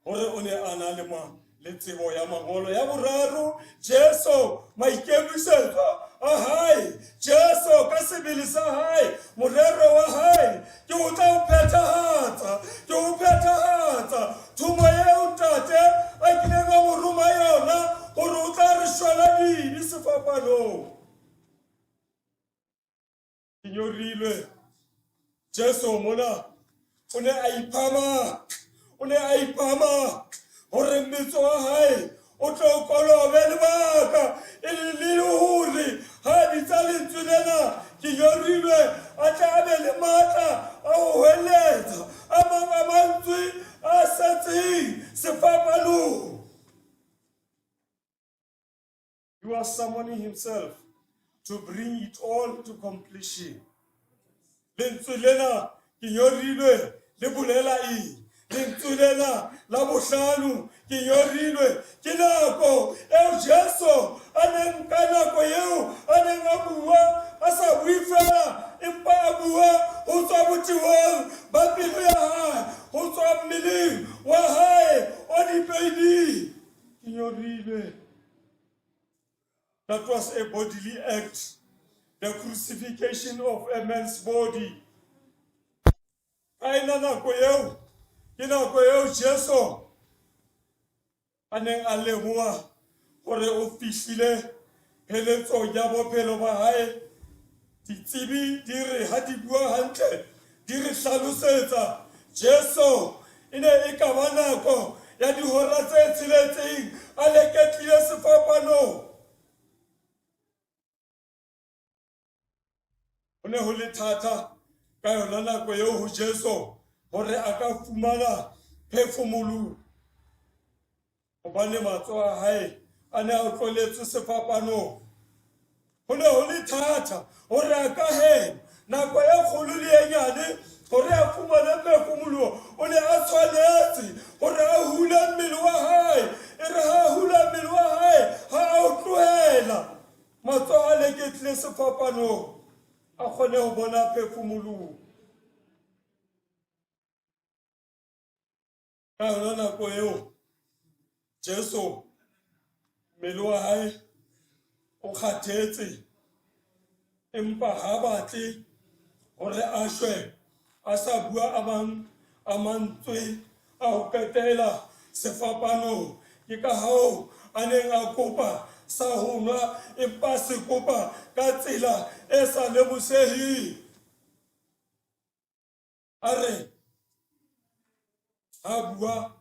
gore o ne a na le ma le tsebo ya mangolo. Ya boraro, Jesu maikemisetso a hae, Jesu ka sebele sa hae, morero wa hae ke o tla o phethahatsa, ke o phethahatsa thomo eo Ntate a kileng a mo roma yona gore o tla re shwela dibe sefapanong. Ke nyorilwe. Jesu mona o ne a ipha matla, o ne a ipha matla gore mmetso wa hae o tlo kolobe lebaka e le le hore ha a bitsa lentswe lena ke nyorilwe a tle a be le matla a ho hweletsa a mang a mantswe a setseng sefapanong. He was summoning himself to bring it all to completion. Lentswe lena ke nyorilwe le bolela eng? Lentswe lena la bohlano ke nyorilwe ke nako eo Jesu a neng ka nako eo a neng a bua a sa bue fela empa a bua ho tswa botebong ba pelo ya hae, ho tswa mmeleng wa hae o dipeining. Ke nyorilwe. That was a bodily act, the crucifixion of a man's body. Ka ena nako eo, ke nako eo Jesu a neng a leboha gore o fihlile pheletsong ya bophelo ba hae. Ditsebi di re ha di bua hantle, di re hlalosetsa Jesu e ne e ka ba nako ya dihora tse tsheletseng a leketlile sefapanong. Ho ne ho le thata ka yona nako eo ho Jesu hore a ka fumana phefumoloho, hobane matsoho a hae a ne a otloletswe sefapanong. Ho ne ho le thata hore a ka hema nako e kgolo le e nyane hore a fumane phefumoloho. O ne a tshwanetse hore a hule mmele wa hae, e re ha a hula mmele wa hae, ha a o tlohela matsoho a leketlile sefapanong, a kgone ho bona phefumoloho. Ka yona nako eo, Jesu mmele wa hae o kgathetse, empa ha batle hore a shwe a sa bua a mang a mantswe a ho qetela sefapanong. Ke ka hoo a neng a kopa sa ho nwa, empa a se kopa ka tsela e sa lemoseheng. A re ha bua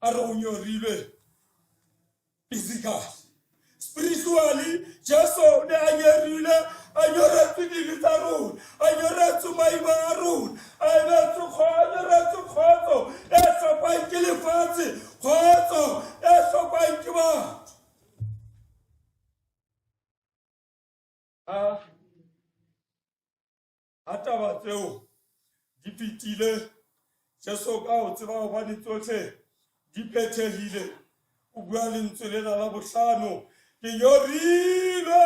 a re o nyorilwe physically, spiritually Jesu o ne a nyorilwe, a nyoretswe dibe tsa rona, a nyoretswe maima a rona, a emetswe a nyoretswe kgotso e hlokwang ke lefatshe, kgotso e hlokwang ke batho. A Ha taba tseo di fetile, Jesu ka ho tseba hobane tsohle di phethehile, o bua lentswe lena la bohlano, Ke nyorilwe,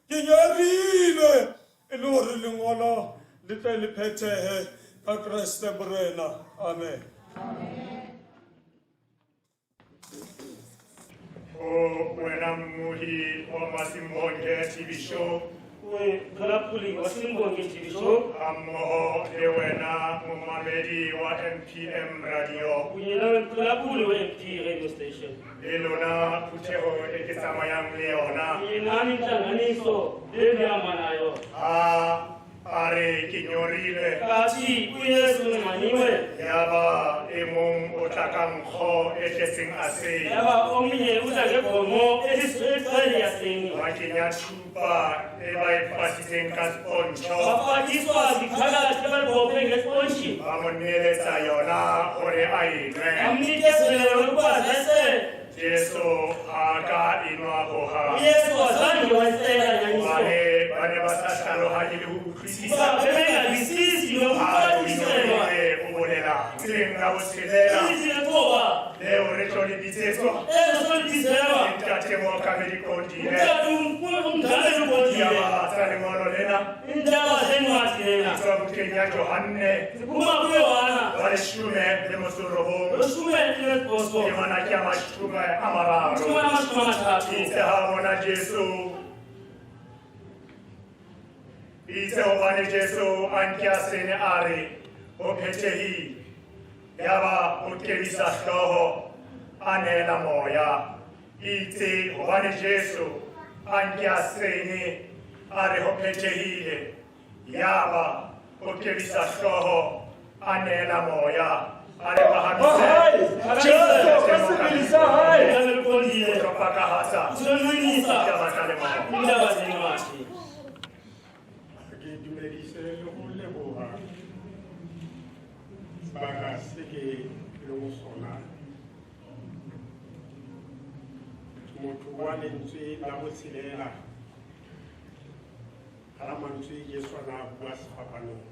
ke nyorilwe, e le hore lengolo le tle le phethehe ka Kreste Morena. Amen. Ho wena mmohi wa Masimbonge TV show. Mphulaphuli wa Simbonge TV show. Hammoho le wena momamedi wa MPM Radio. Kunye nawe mphulaphuli wa MP Radio Station. Le lona phutheho e ke tsamayang le yona. Kunye nani nhlanganiso lendihamba nayo. A A re, Ke nyorilwe. Ka thi, uYesu unxaniwe. Yaba e mong o tla ka nkgo e tletseng asene. Yaba omnye uza ngebhomo eligcwele iaseni. Ba kenya thupa e ba e fasitseng ka sepontjho. Bafaka iswazi phakathi abalibophe ngespontshi. Ba mo neeletsa yona hore a e nwe. Bamnikezela yona ukuba azayisele. Jesu ha a ka e nwa ho hang. UYesu azange wayisela nyaniso. Hobane ba ne ba sa hlalohanye le ho utlwisisa. Kuba bebengazwisisi nokucaciselwa. O bolela tseng la botshelela Ilizwi lethoba leo re tlo le bitsetswa ezolithizelwa ke ntate mookamedi Qondile. utata umngameli uqondile. Ditaba tsa lengolo lena Iindaba zencwadi lena di tswa bukeng ya Johanne ziphuma kuYohana wa leshome le motso o robong lweshumi elinesibhozo temana ke ya 30. shumi 30. Itse ha bona Jesu, itse hobane Jesu a nke a sene a re ho phethehile, yaba o kebisa hlooho a neela moya. Itse hobane Jesu a nke a sene a re ho phethehile, yaba o kebisa hlooho a neela moya. A re phahamise Jesu ka sebele sa hae. Umngameli uqondile tlo pakahatsa uzonqinisa ditaba tsa lengolo. iindaba zencwadi. Ke dumedise le ho leboha sebaka se ke leng ho sona. Motho wa lentswe la botshelela hara mantswe Jesu a na bua sefapanong,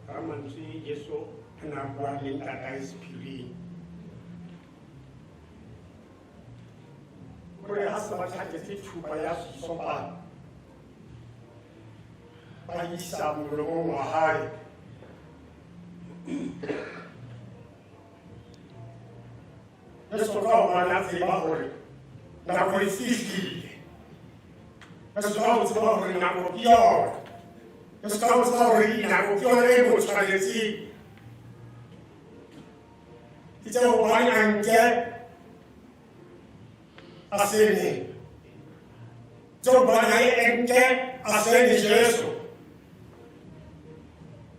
hara mantswe Jesu a na bua le ntatae sephiring. Hore ha se ba tlhaketse thupa ya sesopana ba isa molomong wa hae, Jesu ka hobane a tseba hore nako e fihlile, Jesu ka ho tseba hore nako ke yona, Jesu ka ho tseba hore nako ke yona e mo tshwanetseng, itse hobane a nke a sene, itse hobane a e nke a sene Jesu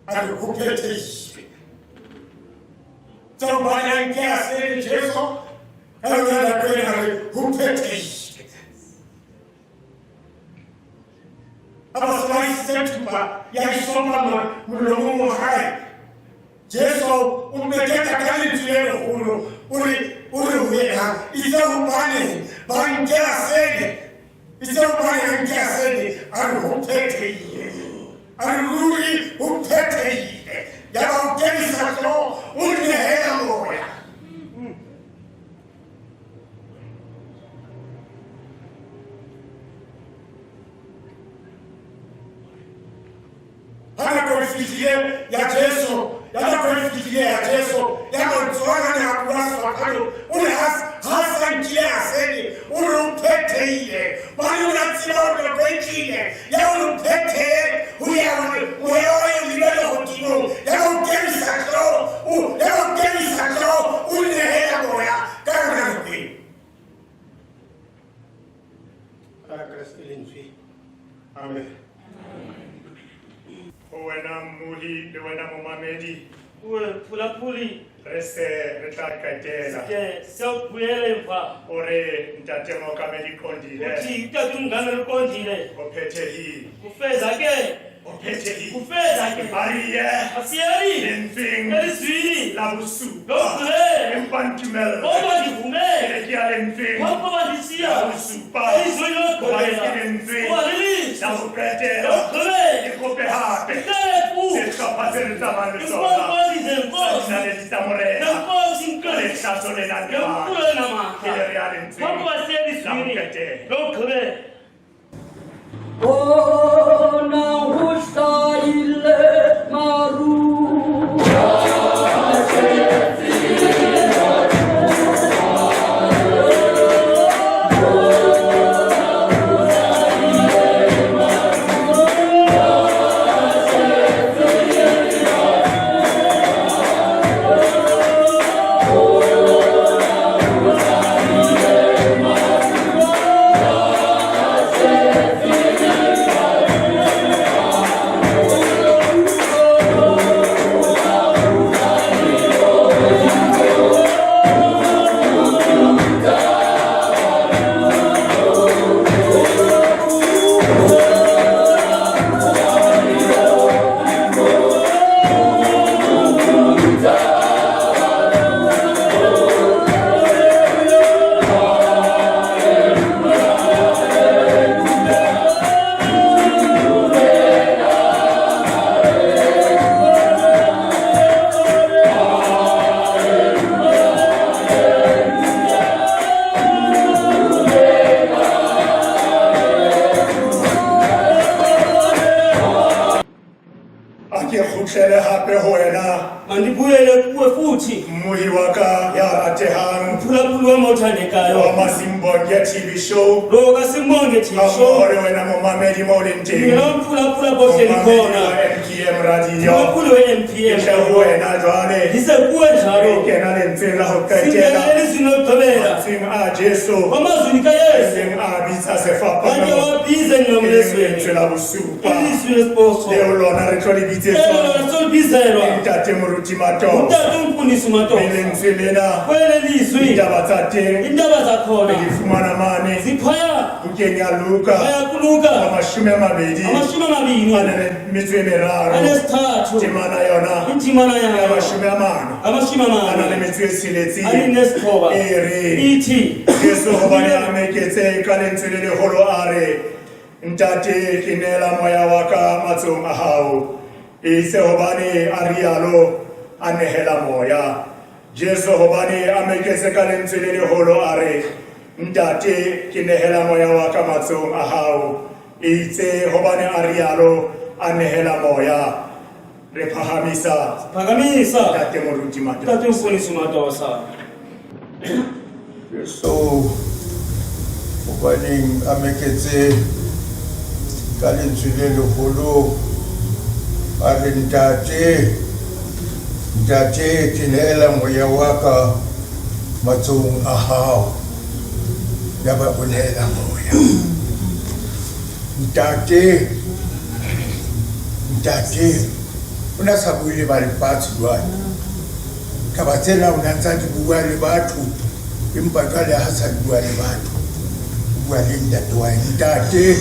a re ho phethehile. Itse hobane a nke a sene Jesu ka yona nako ena a re ho phethehile. Ha ba se ba isitse thupa ya isopa molomong wa hae, Jesu o meketa ka lentswe le leholo, o re o re ho yena, itse hobane ba nke a sene, itse hobane a nke a sene, a re ho phethehile, a re ruri ho phethehile. Yaba o kebisa hlooho, o nehela moya. Ha nako e fihlile ya Jesu, ya nako e fihlile ya Jesu, ya mantswe a ne a bua sefapanong, o ne ha sa nkile a sene, o re o phethehile. Hobane o ne a tseba hore nako e tlile ya hore o phethehe ho ya hore moya wa hae o lebe lehodimong. Ya ba o kebisa hlooho, ya ba o kebisa hlooho, o nehela moya ka yona nako eo. Ka la Kreste lentswe. Amen. Ho wena mmuhi le wena momamedi, Kuwe mphulaphuli re se re tla qetela. ke siyawubuyela emva. O re ntate mookamedi Qondile Uthi utata umngameli uqondile ho phethehile, kufezakele, ho phethehile. kufezakele. A re ye Asiyeni lentsweng elizwini la bosupa, lokugqibela. empa ntumella Kodwa ndivumele ke ne ke ya lentsweng ngokuba ndisiya la bosupa, elizwini hobane lokugqibela ke lentsweng kuba lilizwi la ho qetela. lokugqibela. Ke kope hape Ndicele kuwe sehlopha se re tsamayang le sona inkonzo sa zenkosi dinaledi tsa Morena nenkosi ka inkosi lehlaso le nang le matla. ngemfulo enamandla Pele re ya lentsweng ngokuba siya la ho elizwini qetela. lokugqibela. Bona ho hlahile maru. ratehang Mphulaphuli wam othandekayo wa Masimbonge TV show lo kaSimbonge TV ga show mmogo le wena momamedi mo o leng teng mina mphulaphula bohle momamedi likhona wa MPM radio mphulaphuli we-MPM ke tle ho wena jwale ndise kuwe re njalo kena lentsweng la ho qetela singena elizwini lokugqibela mantsweng a Jesu amazwini kaYesu leng a bitsa banke sefapano wabize e leng nqamlezweni lentswe la bosupa ilizwi lesiposo leo lona re tlo le elo bitsetswa solbizelwa ke ntate Moruti Matosa utata umfundisi mme uMatosa lentswe lena kwele lizwi ditaba tsa teng iindaba zakhona re di fumana mane ziphaya bukeng ya Luka phaya kuluka wa 20 amashumi a amabini na le metso e meraro anesithathu temana yona indimana ya yayo 40 amashumi a na le amane metso e tsheletseng alinesithoba e reng ithi Jesu hobane a meketse ka lentswe le leholo a re ntate ke neela moya wa ka matsohong a hao itse hobane a rialo a nehela moya Jesu hobane a meketse ka lentswe le leholo a re ntate ke nehela moya wa ka matsohong a hao itse hobane a rialo a nehela moya re phahamisa phakamisa ntate Moruti Matosa utata umfundisi uMatosa Jesu hobaneng a meketse ka lentswe le leholo a re ntate ntate ke neela moya wa ka matsohong a hao yaba o neela moya ntate ntate o na sa bue le ba lefatshe jwale taba tsena o na ntsa di bua le batho empa jwale ha sa di bua le batho o bua le ntate wa hae. Ntate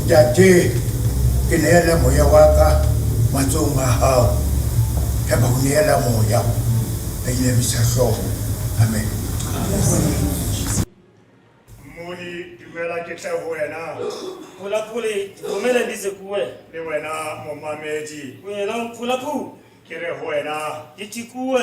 ntate ke neela moya wa ka matsohong a hao yaba o neela moya a inamisa hlooho amen. Mmohi dumela ke tle ho wena mphulaphuli ndivumele ndize kuwe le wena momamedi kunye nawe mphulaphuli ke re ho wena ndithi kuwe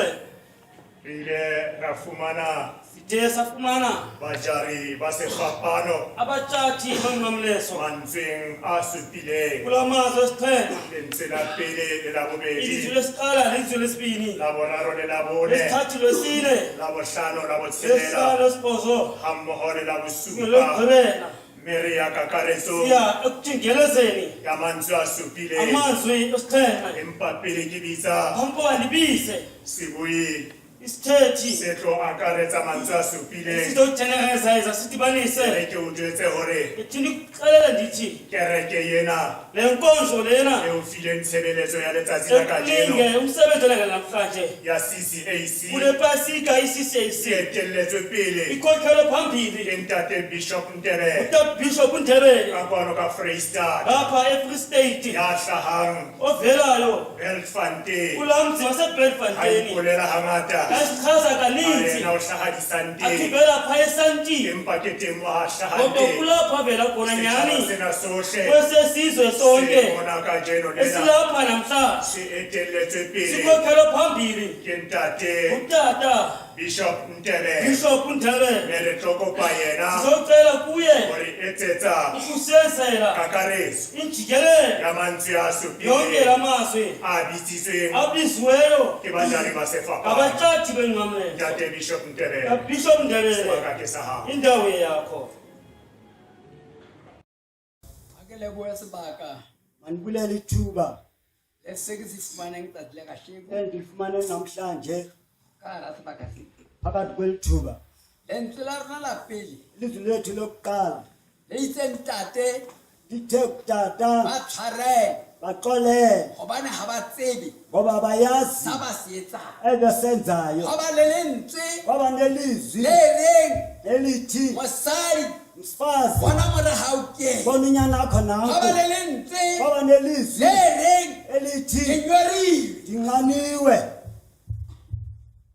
re ile ra fumana sithe safumana bajari ba sefapano abatshathi bomnqamlezo mantsweng a supileng kula mazwi esixhenxe lentswe la pele le la ilizwi bobedi lesiqala lilizwi lesibini la boraro le la bone lesithathu lwesine la bohlano la lesihlanu botshelela lesibhozo ha mmoho le la bosupa lokugqibela mme re ya kakaretsong siya ekujikelezeni ya mantswe a supileng amazwi esixhenxe empa pele ke bitsa phambi koba ndibize sebui isithethi se tlo akaretsa mantswe a supileng sizojenereza sidibanise re ke o jwetse hore ndithi ndikuxelele ndithi kereke ena le nkonzo lena e o fileng tshebeletso ya letsatsi la kajeno ekulinge umsebenzi olanga namhlanje ya CCAC kule pasika i-CCAC se etelletswe pele ikhokhelwe phambili ke ntate Bishop Ntebele utata Bishop Ndebele ka kwano ka Freystata ngapha eFree State ya hlahang ovelayo Beltfontein kulaa mzi ha waseBeltfontein ipolela hangata asichaza a kaninzi yena o hlaha disanteng athubela pha esantini empa ke teng mo ha hlahang kodwa teng kulapho avela khona setjhaba nyhani sena sohle kwesesizwe se sonke mona kajeno lena esilapha namhlanje se etelletswe pele sikhokhelwe phambili ke ntate utata Bishop Ntebele Bishop Ndebele mme re tlo kopa yena sizocela kuye hore etsetsa ukusenzela kakaretso injikelelo ya mantswe a yonke supileng la mazwi a bitsitsweng abiziweyo ke bajari ba sefapano ngabatshathi benqamlezo ntate Bishop Ntebele Bishop Ndebele sebaka ke sa hao indawo yakho Ha ke lebohe sebaka Mandibulele ithuba le se ke se fumaneng tsatsi la kasheko endilifumane namhlanje ka hara sebaka se. phakathi kweli thuba. Lentswe la rona la pele Ilizwi lethu lokuqala le itse ntate lithe tata ba tshwarele baxolele hobane ha ba tsebe ngoba bayazi sa ba se etsang. ebesenzayo. Ho ba le lentswe Kwaba nelizwi le reng elithi mosadi mfazi bona mora hao ke. bona unyana wakho Ho ba nanku. le lentswe Kwaba nelizwi le reng ke elithi nyorilwe, ndinxaniwe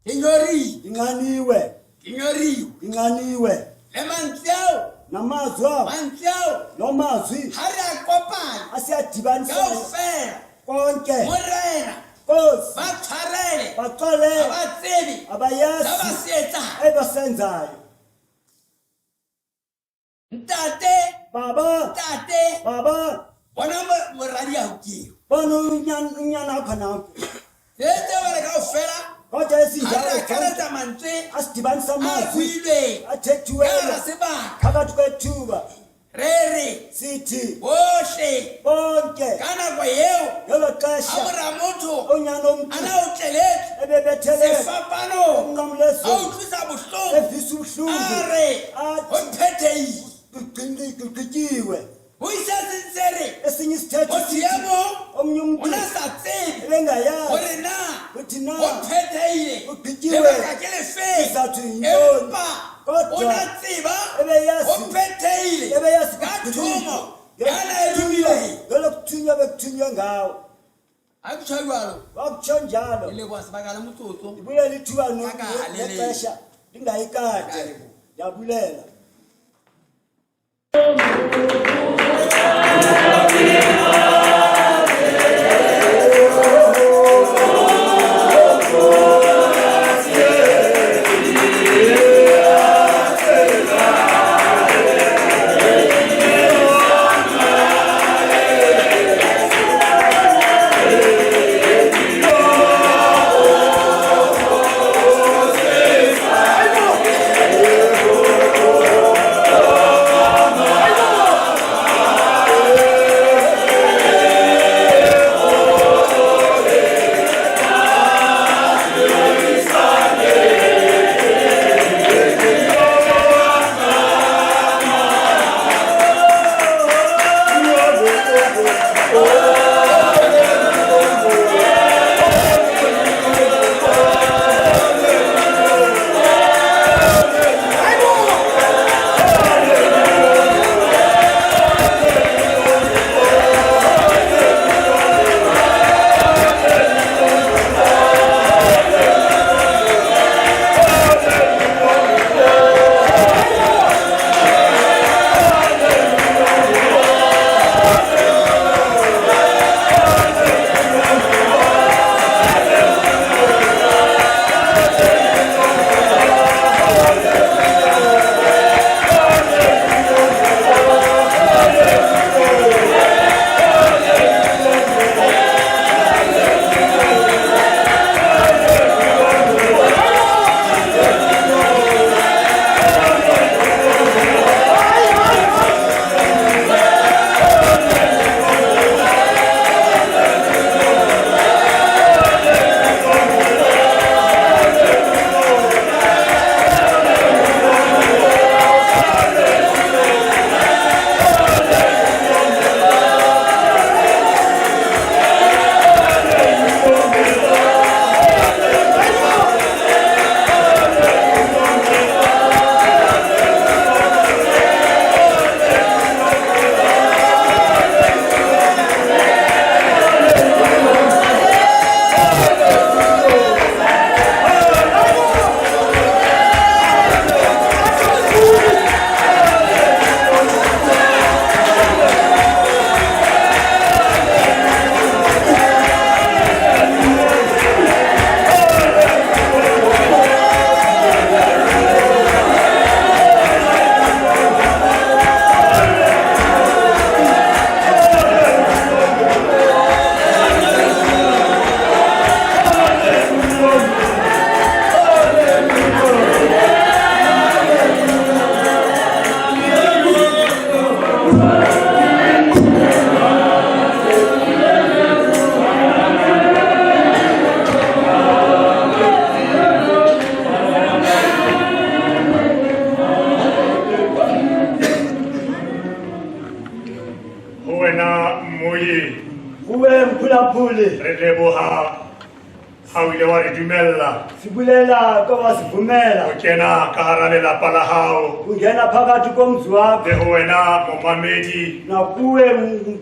ke nyorilwe, ndinxaniwe ke nyorilwe. ndinxaniwe. Le mantswe ao, Namazwi awo mantswe ao loo mazwi ha re a kopana asiyadibanisa kaofela konke. Morena Nkosi ba tshwarele ha baxolele ba tsebe sa ba abayazi se etsang. ebesenzayo. Ntate, Baba ntate baba bona moradi hao ke eo. bona unyana wakho nanku. Tse tse bale kaofela Konke Kodwa Ha re esinjalo akaretsa mantswe asidibanisa a amazwi builweng ka athethiweyo hara sebaka phakathi kwethuba re re sithi bohle bonke ka nako eo ngelo ha xesha mora motho unyana a womntu na o tleletse ebebethelele sefapanong a emnqamlezweni utlwisa bohloko evisa ubuhlungu a re ho athi phethehile kugqityiwe ho ise seng se re esinye isithetho motho sithi e mong omnye o umntu na sa tsebe ebengayazi hore na uthi na ho phethehile Kugqityiwe. lebaka ke lefeng Isizathu yintoni? empa Kodwa o na tseba ebeyazi ho phethehile ebeyazi ka thomo ya na e romileng ngelo kuthunywa bekuthunywe ngawo ha ke tjho jwalo wakutsho njalo ke leboha sebaka le motsotso ndibulela ithuba Kaka, halele. nexesha ndingayikade ndiyabulela Ho wena mmoyi kuwe mphulaphuli re leboha ha o ile wa re dumella sibulela koba sivumela ho kena ka hara lelapa la hao kungena phakathi komzi wakho le ho wena momamedi nakuwe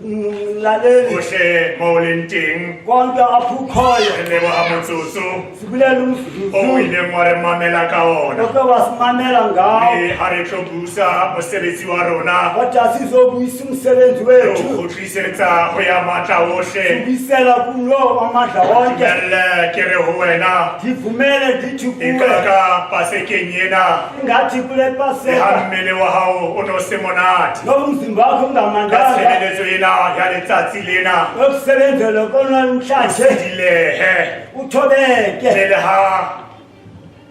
mlaleli hohle mo o leng teng konke apho ukhoyo re leboha motsotso sibulela o umzuzu ileng wa re mamela ka ona oke wasimamela ngawo mme ha re tlo busa mosebetsi wa rona kodwa sizobuyisa umsebenzi re o wethu kgutlisetsa ho ya matla ohle sibuyisela kulo amandla wonke dumelle ke ke re ho wena Ndivumele ndithi e kuwe ka ka pasekeng ena ingathi kule le ha paseka mmele wa hao o no se monate noba umzimba wakho ka ungamandanga tshebeletso ena ya letsatsi lena yokusebenzela konamhlanje dilehe uthobeke le le ha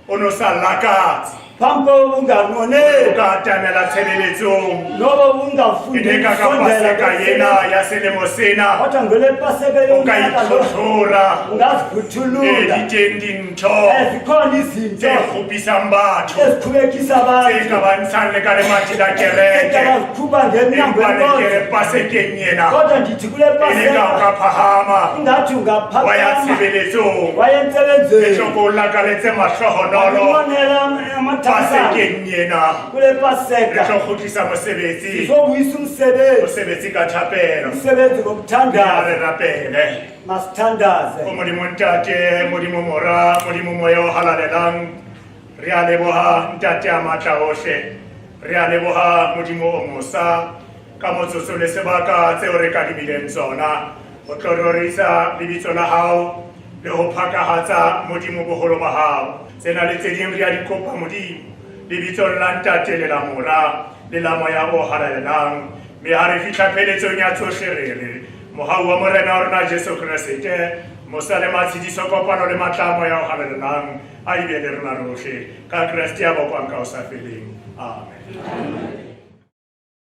o no sa lakatse phambi koba unganqoneli o ka atamela tshebeletsong noba e ungafundi ne ka ka ukusondela paseka ena ya selemo sena kodwa ngole paseka o ka yonyaka lo itlhotlhora ee ungazivuthulula di teng dintho zikhona izinto tse kgopisang batho ezikhubekisa tse abantu ka ba ntshang le ka lemati la kereke ebaziqhuba ngemnyango empa ne ke re wenkonzo pasekeng ena kodwa ndithi kule e ne ka o paseka ka phahama ingathi wa ya ungaphakama tshebeletsong waye ke entsebenzweni hloko o lakaletse mahlohonolo unqonela amathamsanqa pasekeng ena kule re paseka tlo kgutlisa mosebetsi sizobuyisa umsebenzi mosebetsi ka thapelo umsebenzi Mme ha ngokuthandaza re rapele masithandaze o modimo ntate modimo mora modimo moya o halalelang re a leboha ntate a matla ohle re a leboha modimo o mosa ka motsotso le sebaka tseo re kadimileng tsona ho tlo rorisa lebitso la hao le ho phakahatsa modimo boholo ba hao tsena le tse ding re a di kopa modimo lebitsong la ntate le la mora le la moya o halalelang mme ha re fihla pheletsong ya tsohle re re mohau wa morena wa rona jesu kreste mosa le matshediso kopano le matla a moya o halalelang a di be le rona rohle ka kreste ya bokwang ka o sa feleng amen.